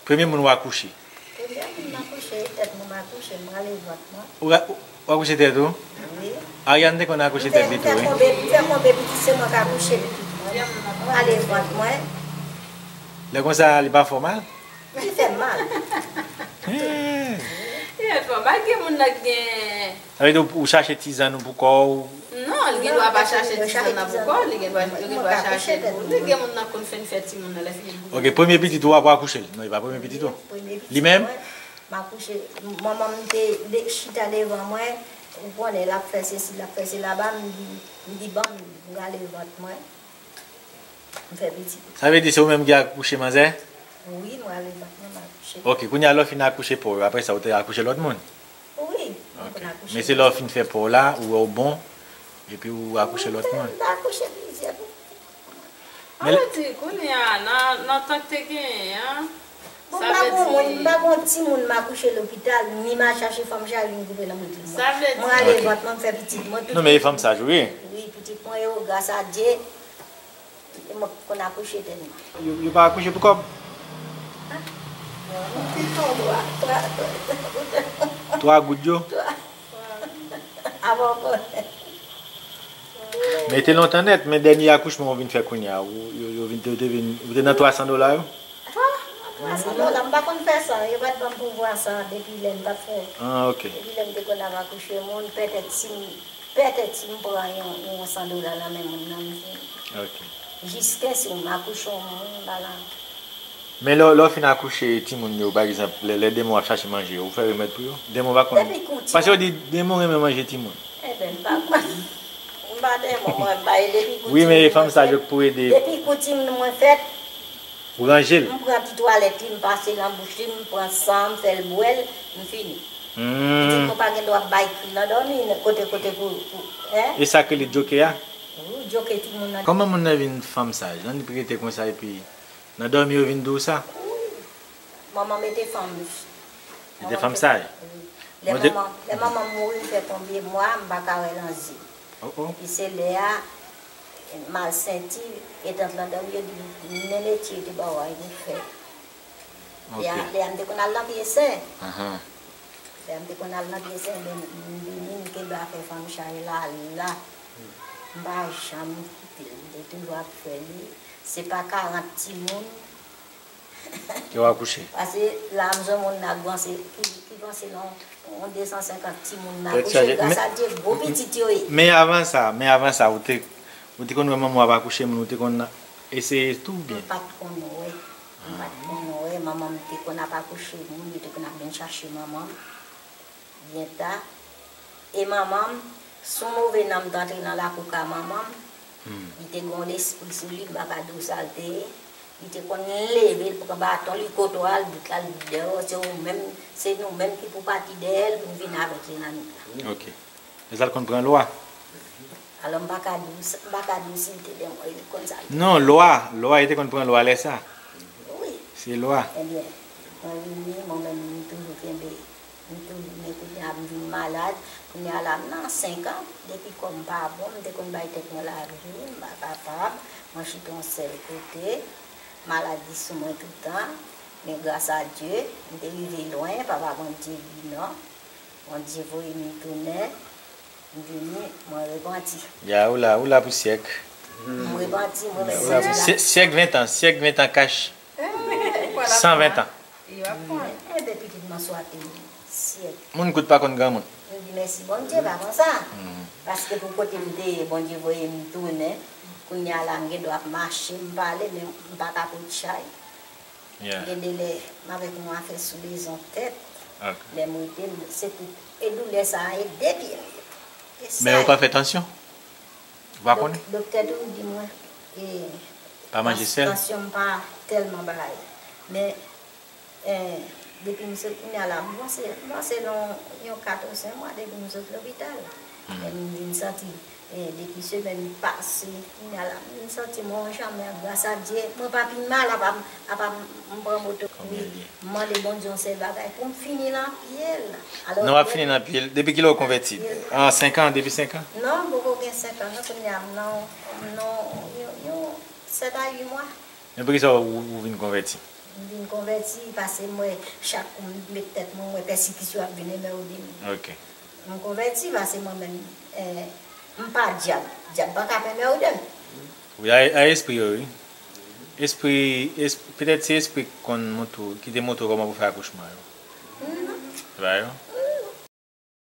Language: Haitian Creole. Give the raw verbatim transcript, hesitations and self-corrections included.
Premye moun w akouche? Premye moun m akouche, e tèt mwen m akouche, m rale vant mwen. Ou ra-, ou akouche tèt ou? Wi. Ariane te konn akouche tèt li tou, wi. M fè konbe, m fè konbe pitit, se mwen k akouche pitit mwen. M rale vant mwen. Lè konsa, li pa fè w mal? Li fè m mal. Li fè m mal, gen moun nan k gen Sa vle di ou, ou chache tizann ou pou kò w? Non, li gen dwa pa chache tizann nan pou kò l, li gen dwa, li gen dwa chache pou li. Gen moun nan konn fin fè timoun nan lè fini l. Ok, premye pitit ou a pou akouche l. Non, e pa premye pitit ou. Li menm? M akouche, manman m te de-, chita devan mwen, ou konnen, l ap fè sesi, l ap fè sela, m di, m di, "Ban m, m rale vant mwen." M fè pitit. Sa vle di se ou menm ki akouche manzè? Wi, m rale vant mwen, m akouche. Ok, kounye a lè w fin akouche pa w yo, apre sa ou te akouche lòt moun? Wi, mwen konn akouche. Men se lè w fin fè pa w la, ou wè w bon, epi ou akouche lòt moun. M te akouche plizyè moun. An vle di, kounye a, nan, nan tan k te genyen an, Bon, m pa gon moun, m pa gon timoun m akouche lopital, ni m al chache fanm chaje vin koupe nan boutil mwen. Mwen rale vant mwen, m fè pitit mwen, tout pitit mwen. Non, men e fanm saj ou ye. Wi, pitit mwen yo, gras a Dye, e mwen k konn akouche tèlman. Yo, yo pa akouche pou kòb? Non, non, piton twa, twa, twa goud yo? Twa. Avan w konnen. Men te lontan nèt, men dènye akouchman ou vin fè kounye a, ou, yo, yo vin, te, te vin, ou te nan twa san dola yo? Twa, twa san dola, m pa konn fè sa, yo pa t ban m pouvwa sa depi lè m t ap fè. Ah, ok. Depi lè m te konn ap akouche moun, pètèt si m, pètèt si m pran yon, yon san dola nan men moun nan, m fini. Ok. Jiskèske m akouche yon moun, m pa la. Men lè, lè w fin akouche timoun yo, pa egzanp, lè, lè demon ap chache manje, ou fè remèd pou yo? Demon pa konn. Depi kou timoun. Paske yo di demon renmen manje timoun. Enben, m pa konn. M pa demon, mwen, m pa ye depi kou timoun. Wi, men e fanm sa yo k pou ede. Depi kou timoun mwen fèt, ou ranje l. M pran ti twalèt li, m pase nan bouch li, m pran san, m fè l bwè l, m fini. Hmm. Pitit mwen pa gen dwa bay kri nan dòmi, kote, kote pou, pou, en? E sa k rele djoke a? Wi, djoke timoun nan. Kòman moun nan vin fanm saj? Nan li rete konsa epi Nan dòmi yo vin di w sa? Wi. Manman mete fanm. Mete fanm saj. Wi. Lè manman, lè manman m mouri, m fè konbyen mwa, m pa ka wè nan zye m. Oh, oh. Epi se lè a, m al senti, e tant lan dòmi, yo di m, men metye yo te ba w a, e pou fè. Ok. Lè a, lè a m te konn al nan pye sen. Ahan. Lè a m te konn al nan pye sen, men m vini, m kenbe afè fanm chay la, la. M pa janm kite l, m te toujou ap fè li. Se pa karant timoun. Ke w akouche. Paske la m jwenn moun nan k panse, ki, ki panse non, yon de san senkant timoun m akouche, gras a Dye, gwo pitit yo ye. Men avan sa, men avan sa, ou te, ou te konn wè manman w ap akouche moun, ou te konn eseye tou, oubyen? M pa t konn wè. M pa t konn wè. Manman m te konn ap akouche moun, yo te konn ap vin chache manman m. Byen ta. E manman m, sou move nan m t antre nan lakou ka manman m, li te gen yon lespri sou li, m pa ka di w sa l te ye. Li te konn leve, l pran baton, li kote w al, bout la, l bout dèyè w, se ou menm, se nou menm ki pou pati dèyè l pou n vin avèk li nan nwit la. Ok. Lè sa l konn pran lwa? Alò, m pa ka di w sa, m pa ka di w si l te demon, li konn sa l te. Non, lwa, lwa, li te konn pran lwa lè sa. Wi. Se lwa. Ebyen, mwen vini, mwen menm, m toujou kenbe M toujou, men kounye a m vin malad. Kounye a la, m nan senk an. Depi kò m pa bon, m te konn bay tèt mwen lavi, m pa kapab. Mwen chita yon sèl kote. Maladi sou mwen toutan. Men gras a Dye, m te rive lwen. Papa Bondye di non. Bondye voye m tounen. M vini, mwen repanti. Ya, ou la, ou la pou syèk. M repanti, mwen menm. Ou la pou syèk, ven tan, syèk ven tan kach. San ven tan. Enben, pitit mwen swate syèk. Moun kout pa konn granmoun. M di mèsi Bondye, pa konsa. Paske pou kote m te ye, Bondye voye m tounen. Kounye a la, m gen dwa ap mache, m pale, men m pa ka pot chay. Gen de lè, m avèk yon afè soulezon tèt. Lè m rete, m, se tout. E doulè sa a, e de pye m ye. Men ou pa fè tansyon? Ou pa konnen? Dok-, doktè toujou di mwen, e, pa manje sèl. Tansyon m pa tèlman bagay. Men, e, depi m sot kounye a la, m panse, m panse nan yon kat ou senk mwa depi m sot lopital. Men m vin santi, e, depi semèn pase, kounye a la, m vin santi mwen yon jan, men gras a Dye, mwen pa pi mal, apa m, apa m, m pran moto. Wi. M mande Bondye yon sèl bagay, pou m fini nan pye l. Alò, non, w ap fini nan pye l. Depi kilè w konvèti? An senk an, depi senk an? Non, m poko gen senk an, non, kounye a, m nan, m nan, yon, yon sèt a uit mwa. Men poukisa w, ou vin konvèti? M vin konvèti, pase m wè chak kou m met tèt mwen, m wè pèsekisyon ap vin enmè w di m. Ok. M konvèti, pase mwen menm, eh, m pa dyab. Dyab pa ka pèmè w de m. Wi, a, a espri yo, wi. Espri, es, petèt se espri ki konn montre w, ki te montre w kòman pou fè akouchman yo. Se pa yo?